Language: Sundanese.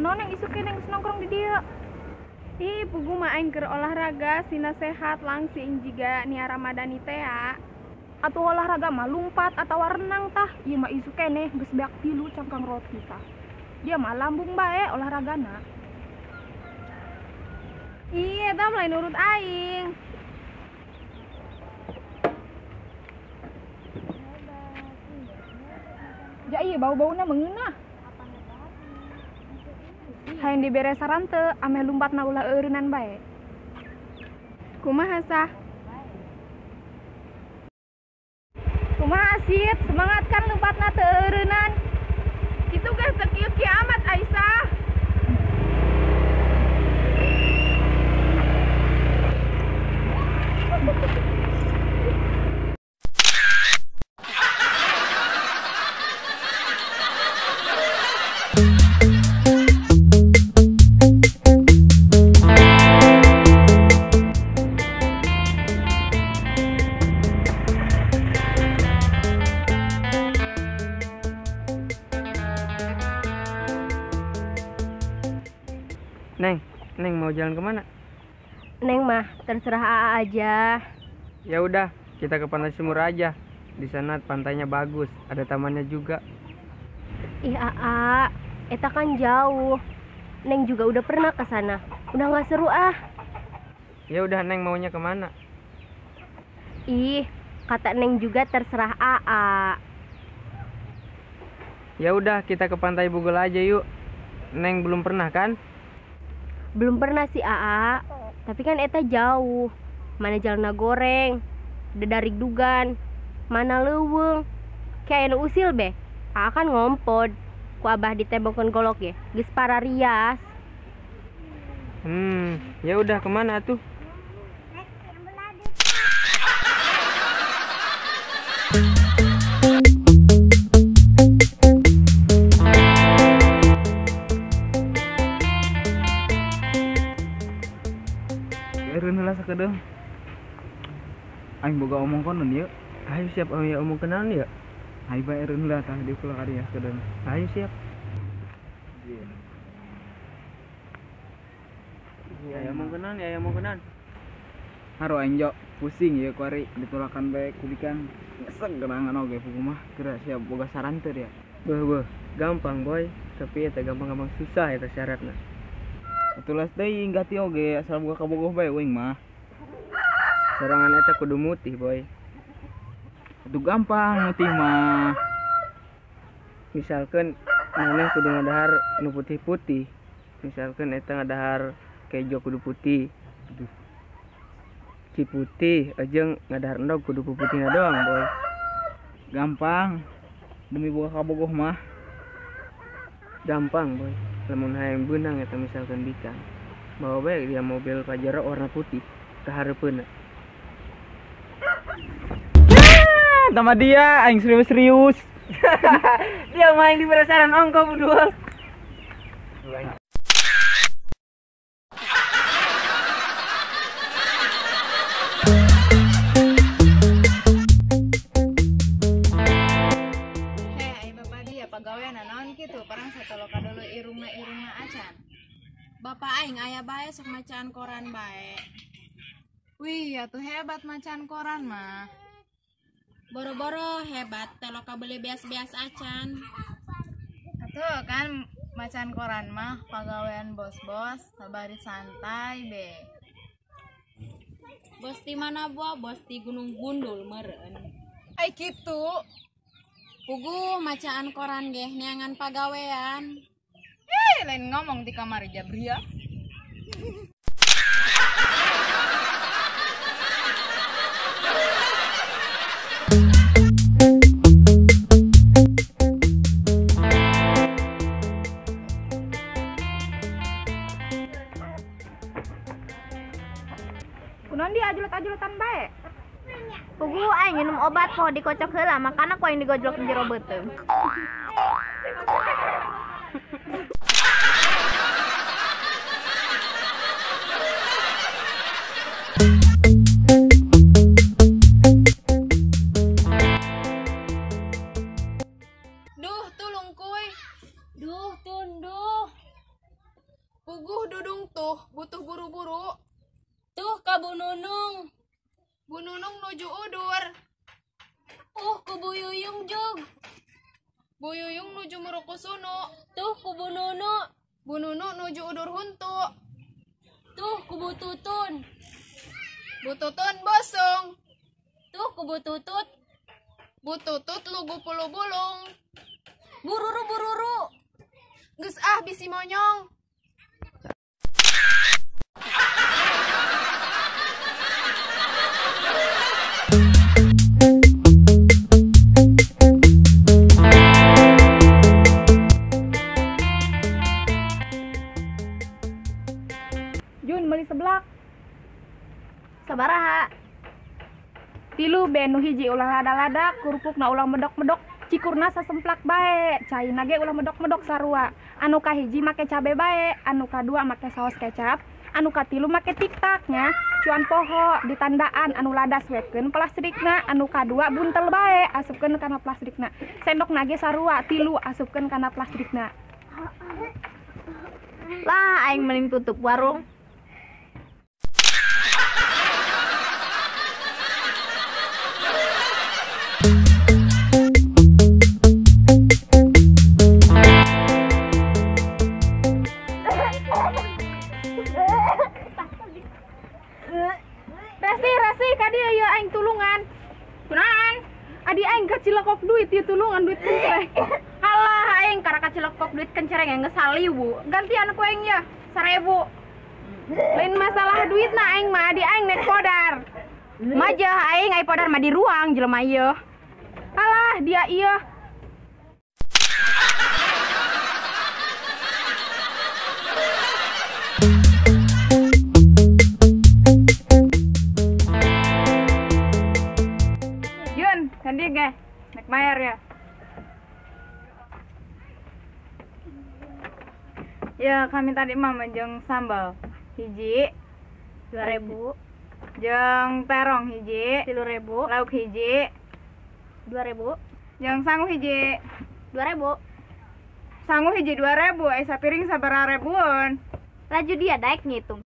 Kunaon yang isuk keneh geus nongkrong di dieu? Ih, pugu mah aing keur olahraga sina sehat langsing jiga Nia Ramadhani teh ya. Atuh olahraga mah lumpat atawa renang tah. Ieu mah isuk keneh geus beak 3 cangkang roti tah. Dia mah lambung bae olahragana. Iya, eta mah lain nurut aing. Ja ieu bau-bauna meungeunah. Hayang dibere saran teu, ameh lumpatna ulah eureunnan bae. Kumaha sah? Kumaha Sid, semangat kan lumpatna teu eureunnan. Kitu geus teu kieu-kieu amat Aisyah. Neng, Neng mau jalan kemana? Neng mah terserah AA aja. Ya udah, kita ke Pantai Sumur aja. Di sana pantainya bagus, ada tamannya juga. Ih AA, eta kan jauh. Neng juga udah pernah ke sana. Udah nggak seru ah. Ya udah, Neng maunya kemana? Ih, kata Neng juga terserah AA. Ya udah, kita ke Pantai Bugel aja yuk. Neng belum pernah kan? Belum pernah sih AA, tapi kan eta jauh. Mana jalan goreng, dedarik dugan, mana leuweung. Kayak anu usil be. AA kan ngompod. Ku abah ditembokkeun golok ge, geus pararias. Ya udah kemana atuh? Eureun heula sakedeung. Aing boga omong konon ieu. Ayo siap aya omong kenalan ya? Ayo bae eureun heula tah dieu kula ka dieu sakedeung. Ayo siap. Iya, aya omong kenalan, aya omong kenalan. Haro aing jo pusing ieu kuari ditolakan bae ku bikang. Ngeseg gerangan oge pugu mah. Geura siap boga saran teu dia. Beuh beuh, gampang boy, tapi eta gampang-gampang susah eta syaratna. Atulas deui gati oge asal boga kabogoh bae uing mah. Sorangan eta kudu mutih boy. Itu gampang mutih mah. Misalkan maneh kudu ngadahar nu putih-putih. Misalkan eta ngadahar kejo kudu putih. Aduh. Ciputih jeung ngadahar endog kudu puputihna doang boy. Gampang. Demi boga kabogoh mah. Gampang boy. Lamun hayang beunang eta misalkan bikang. Bawa bae dia mobil Pajero warna putih ka hareupeunna. Sama dia aing serius-serius. Dia main di berasaran ongko berdua. Heh, ai bapak dia pagawean naon kitu perang satoloka dulu irungna-irungna acan. Bapak aing aya bae sok macaan koran bae. Wih, atuh hebat macaan koran mah. Boro-boro hebat teloka beli beas-beas acan. Atuh kan macaan koran mah pagawean bos-bos sabari santai be. Bos di mana buah? Bos di Gunung Gundul meureun. Ai kitu. Puguh macaan koran geh neangan pagawean. Lain ngomong di kamar Jabria. Kunaon dia ajulet-ajuletan bae? Puguh aing minum obat poho dikocok heula, makana ku aing digojlok di jero beuteung. Duh, tulung kuy. Duh, tunduh. Puguh dudung tuh butuh buru-buru. Tuh ka Bu Nunung. Bu Nunung nuju udur. Ku Bu Yuyung jug. Bu Yuyung nuju murukusunu. Tuh ku Bu Nunu. Bu Nunu nuju udur huntu. Tuh ku Bu Tutun. Bu Tutun bosong. Tuh ku Bu Tutut. Bu Tutut lugu pulu bulung. Bururu bururu. Geus ah bisi monyong. Jun meuli seblak. Sabaraha? Tilu be nu hiji ulah lada-lada, kerupukna ulah medok-medok, cikurna sasemplak bae, caina ge ulah medok-medok sarua. Anu kahiji make cabe bae, anu kadua make saos kecap, anu katilu make tiktak nya. Cuan poho ditandaan anu lada wekeun plastikna, anu kadua buntel bae asupkeun kana plastikna. Sendokna ge sarua tilu asupkeun kana plastikna. Lah aing mending tutup warung. Resi, Resi, kadi ieu aing tulungan. Kunaon? Adi aing kacilekok duit ieu tulungan duit kencereng. Halah aing karena kacilekok duit kencereng yang geus saliwu. Gantian ku aing ya 1000. Lain masalah duit na aing mah, adi aing nek podar. Majah aing ai podar mah di ruang jelema ieu. Halah dia ieu. Yun, ganti ge. Nek bayar ya. Ya, kami tadi mah jeung sambal hiji 2000, jeung terong hiji 3000, lauk hiji 2000, jeung sangu hiji 2000. Sangu hiji 2000, ai sapiring sabaraha ribuan. Laju dia daek ngitung.